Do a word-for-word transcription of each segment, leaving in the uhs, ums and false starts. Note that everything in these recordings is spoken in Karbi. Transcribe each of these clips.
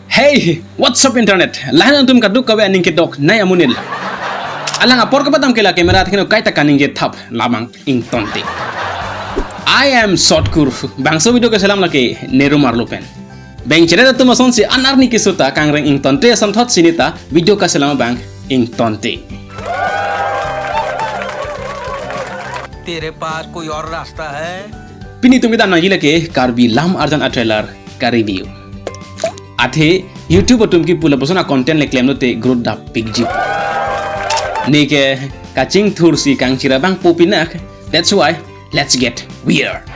Hey, what's up internet? Lahin atum kadokave aning kedok nai amonit. Alang apor kepatam ke la camera athengno kaita kaningje thap labang ingtonte. I am Sotkur. Bangso video kaselam lake Nehru marlo pen. Bang cheret atum asonsi an arni keso ta kangreng ingtonte asonthot sinita video kaselam abang ingtonte. तेरे पास कोई और रास्ता है? Pini itum kedam nangji lake Karbi Lam Arjan a trailer ka review. Athe YouTube atum kipu lapuson a content le klemlote growth dap pikji. Neke kachingthursi kangchir abang po pinak. That's why let's get weird.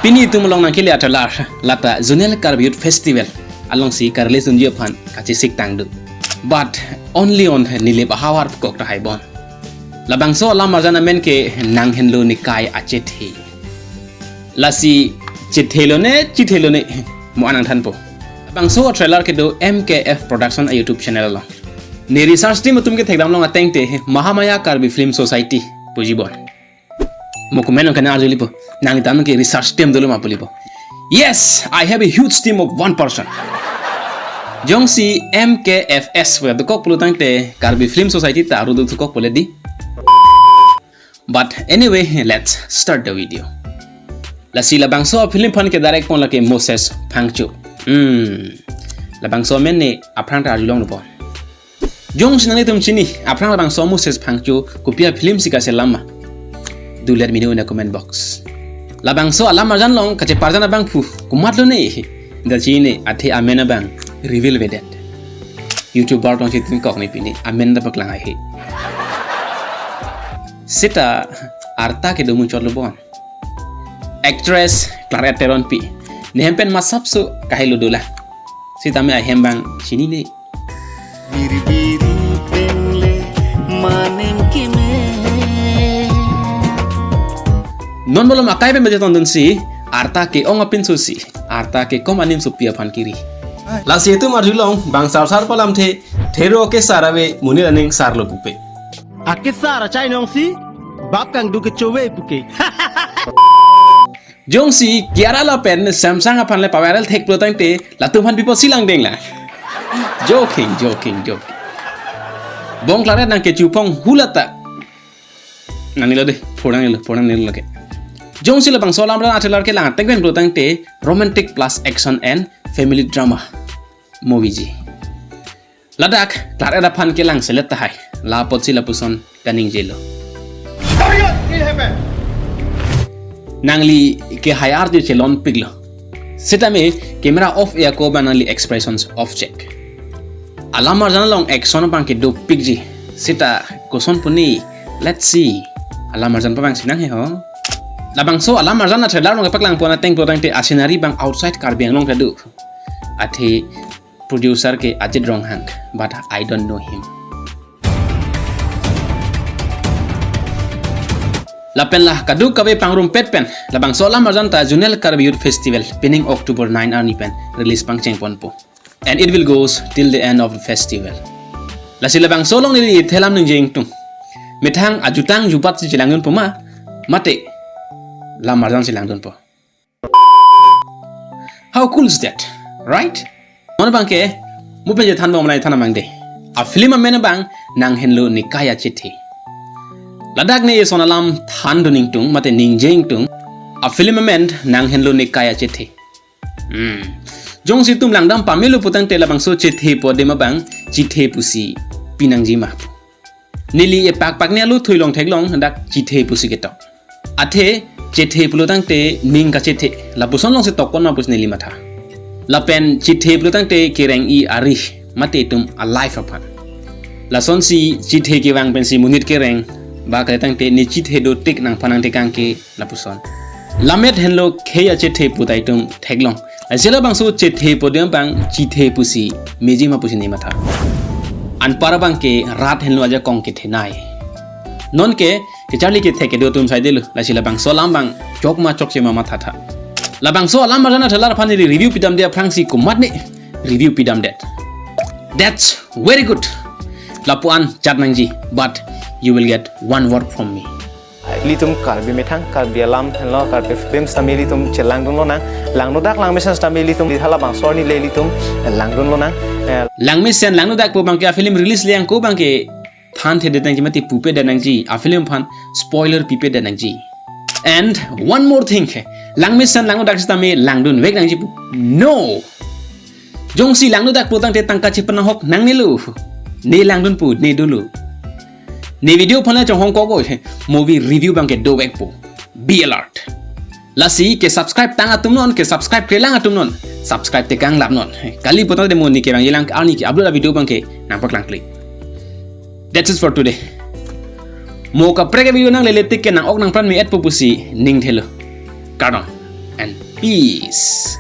Pini itum along nangkele a trailer lata Zonal Karbi Youth Festival alongsi ka-release dunji aphan kachesik tangdun. But only on Nilip ahawar pukok tahai bon. Labangso alam arjan amen ke Nanghenlo Nikai Achethe. Lasi chethelo ne, chithelo ne, mo anang thanpo. Labangso a trailer kedo M K F Production a YouTube channel along. Ne research team atum kethekdam long atengte Mahamaya Karbi Film Society puji bon. Mo comment along kana arjulipo. Nangtum ke research team dolo ma pulipo. Yes, I have a huge team of one person. Jongsi M K F S pu dokok pulo tangte Karbi Film Society ta aru dokok pule di. But anyway, let's start the video. Lasi labangso a film aphan ke direct pon lake Moses Phangcho. Hmm. Labangso amen ne aphrang ta arjulong nupon. Jongsi nanglitum chini aphrang labangso Moses Phangcho kopi a film si kaselam ma, do let me know in the comment box. Labangso alam arjan along kacheparjan abangphu komatlo ne, da chini athe amen abang reveal vedet. YouTuber tong chitin kok ne pini amen da paklang ahe. Sita arta kedo munchotlo bon. Actress Claret Teronpi. Nehem pen masapso kahelo dola. Sitame ahem abang chinine. Birbiru penle manem keme. Non bolom akai pen bejeton dunsi arta ke-ong apinso si, arta kekom anim sopi aphan kiri. Lasi itum arjulong bang sarsar pu alamthe, thero ke sar ave, monit aning sarlo pupe. Akesar achai nongsi bap kangduk kechove puke. Jongsi Kiara lapen Samsung aphan le paviral thek pulo tangte latum aphan pipo silang deng la. Joking, joking, joking. Bong Claret nangkechuphong hulata. Nangnilo de, phonangnilo, phonangnilo lake. Jongsi labangso alam arjan a trailer kelang ateng pen pulo tangte romantic plus action and family drama movie ji. Ladak Claret aphan kelang selet tahai. La apotsi lapuson kaningjelo. Nangli ke hai arje chelon piklo. Sitame camera off e ako ba nangli expressions off check. Alam arjan along action abang ke dopikji. Sita koson puni, let's see. Alam arjan pa abang sinang he ho. Labangso alam arjan a trailer along kepaklang pon ateng pulo tangte a scenery abang outside Karbi Anglong ta do. Athe producer ke Ajit Ronghang, but I don't know him. Lapen la kadokave pangrumpet pen labangso alam arjan ta Zonal Karbi Youth Festival pining October nine arni pen release pangcheng ponpo. And it will goes till the end of the festival. Lasi labangso along neli thelam ningje ingtung. Methang ajutang jubat si chelangdunpo ma, mate lam arjan si langdunpo. How cool is that, right? Mon abang ke mo pen je than bom lai than amang de. A film amen abang Nanghenlo Nikai Achethe. Ladak ne eson alam thandun ingtung mate ningje ingtung. A film amen Nanghenlo Nikai Achethe. Hmm. Jongsi itum langdam pamelo putangte labangso chethe pu adim abang chithe pusi pinangji ma. Neli epak pak ne alu thui long theklong dak chithe pusi ketok. Athe chethe pulo tangte ning kachethe. Lapuson alongsi tokkon ma pusi neli matha. Lapen chithe pulo tangte kereng-i ari mate itum a life aphan. Lasonsi chithe kevang pensi monit kereng ba kale tangte ne chithe dotik nangphan nangtekang ke lapuson. Lammet henlo khei achethe pu ta itum theklong. Lasi labangso chethe pu adim abang chithe pusi meji ma pusi ne matha. Anpar abang ke rat henlo ajakong kethenei. Non ke kecharli kethek kedo atum saidelo. Lasi labangso alam abang chok ma chokche ma mathatha. Labangso alam arjan a trailer aphan neli review pidamde aphrangsi komatne review pidamdet. That's very good. Lapu-an jat nangji, but you will get one word from me. Ilitum Karbi Methang, Karbi Alam, lo Karbi Film sitame ilitum chelangdun lonang. Langnodak langmesen sitame ilitum hala bangso arni le ilitum langdun lonang. Eh, langmesen langnodak pu abangke a film release le angko abangke thanthedet nangji mate pupedet nangji, a film aphan spoiler pipedet nangji. And one more thing, langmesen langnodak sitame langdunvek nangji pu. No. Jongsi langnodak pu tangte tangka chepanahok nangnelo. Ne langdun pu, ne dolo. Ne video aphan le chonghong kok oi, movie review abangke dovekpo. Be alert. Lasi ke subscribe tang atum non, ke subscribe krelang atum non, subscribe tekang lap non. Kali pu tangte mo ne kevangjilang arni ke-upload a video abangke nangpaklangkle. That's it for today. Mo kaprek a video nanglele tik ke nang-ok nangpran me-etpo pusi ning thelo. Kardom and peace.